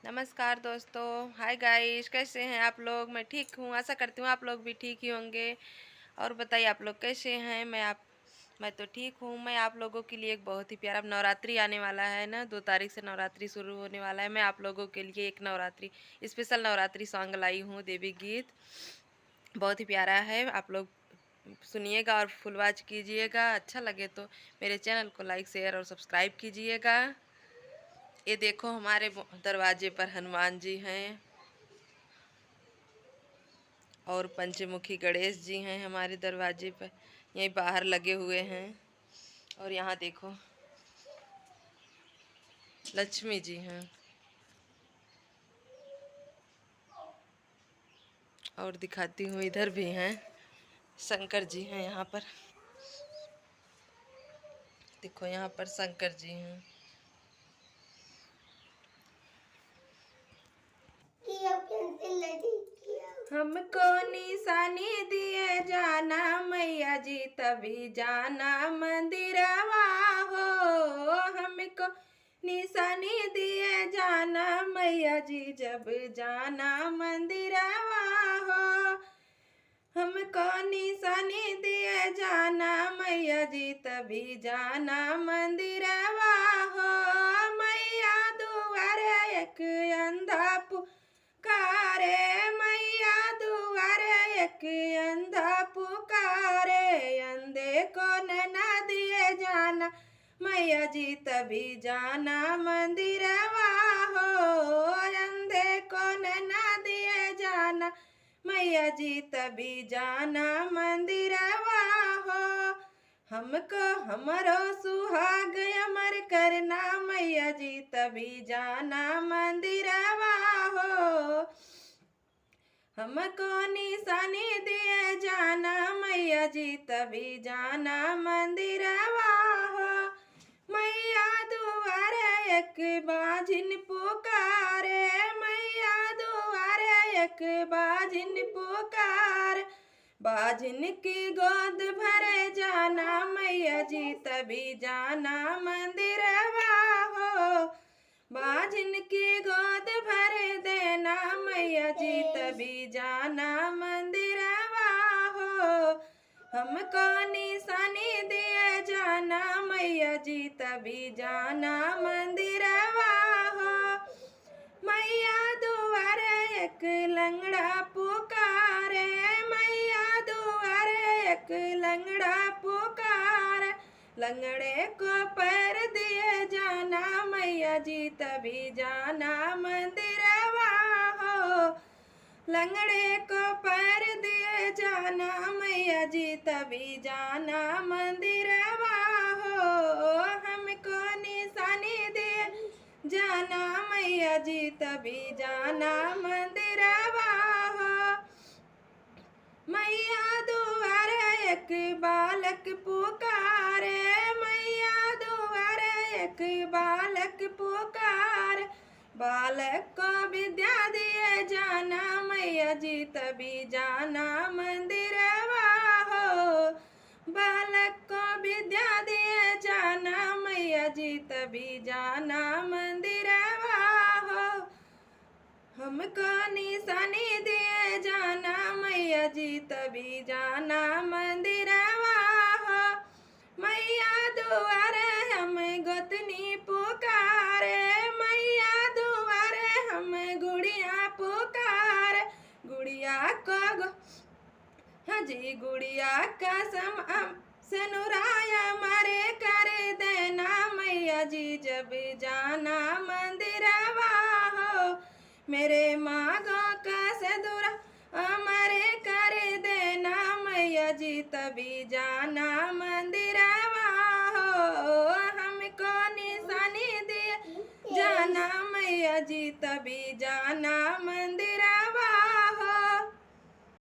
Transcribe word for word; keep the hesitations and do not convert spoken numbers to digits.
नमस्कार दोस्तों, हाय गाइस, कैसे हैं आप लोग? मैं ठीक हूँ, आशा करती हूँ आप लोग भी ठीक ही होंगे। और बताइए, आप लोग कैसे हैं? मैं आप मैं तो ठीक हूँ। मैं आप लोगों के लिए एक बहुत ही प्यारा, अब नवरात्रि आने वाला है ना, दो तारीख से नवरात्रि शुरू होने वाला है। मैं आप लोगों के लिए एक नवरात्रि, स्पेशल नवरात्रि सॉन्ग लाई हूँ, देवी गीत। बहुत ही प्यारा है, आप लोग सुनिएगा और फुल वॉच कीजिएगा। अच्छा लगे तो मेरे चैनल को लाइक, शेयर और सब्सक्राइब कीजिएगा। ये देखो, हमारे ब-, दरवाजे पर हनुमान जी हैं और पंचमुखी गणेश जी हैं हमारे दरवाजे पर, यहीं बाहर लगे हुए हैं। और यहाँ देखो, लक्ष्मी जी हैं। और दिखाती हूँ, इधर भी हैं, शंकर जी हैं यहाँ पर। देखो, यहाँ पर शंकर जी हैं। हमको निशानी दिए जाना मैया जी, तभी जाना मंदिरवा हो। हमको निशानी दिए जाना मैया जी, जब जाना मंदिरवा हो। हमको निशानी दिए जाना मैया जी, तभी जाना मंदिरवा हो। मैया दुआरे एक अंधा पुकारे, मैया दुआरे एक अंधा पुकारे, अंधे को नैना दिए जाना मैया जी, तभी जाना मंदिरवा हो। अंधे को नैना दिए जाना मैया जी, तभी जाना मंदिरवा हो। हमको हमरो सुहाग अमर करना मैया जी, तभी जाना मंदिरवा हो। हमको निशानी दिए जाना मैया जी, तभी जाना मंदिरवा हो। मैया दुआरे एक बाझिन पुकारे, मैया दुआरे एक बाझिन पुकार। बाझिन की गोद भरे जाना मैया जी, तभी जाना मंदिरवा हो। बाझिन की गोद भर देना मैया जी, तभी जाना मंदिरवा हो। हमको निशानी दिए जाना मैया जी, तभी जाना मंदिरवा हो। मैया दुआरे एक लंगड़ा पुकारे, मैया दुआरे एक लंगड़ा पुकारे। लंगड़े को पैर दिए जाना मैया जी, तभी जाना मंदिरवा हो। लंगड़े को पैर दिए जाना मैया जी, तभी जाना मंदिरवा हो। हमको निशानी दिए जाना मैया जी, तभी जाना मंदिरवा हो। मैया दुआरे एक बालक पुकारे, मैया दुआरे एक बालक पुकारे। बालक को विद्या दिए जाना मैया जी, तभी जाना मंदिरवा हो। बालक को विद्या दिए जाना मैया जी, तभी जाना मंदिरवा हो। हमको निशानी दिए जाना मैया जी, तभी जाना मंदिरवा हो। मैया दुआरे हम गोतनी पुकारे, मैया दुआरे हम गुड़िया पुकारे। गुड़िया को गो-, हाँ जी, गुड़िया कसम अम, सेनुराया मारे कर देना मैया जी, जब जाना मंदिरवा हो। मेरे मागो का सेनुरा अमर कर देना मैया जी, तभी जाना मंदिरवा हो। हमको निशानी दिए जाना मैया जी, तभी जाना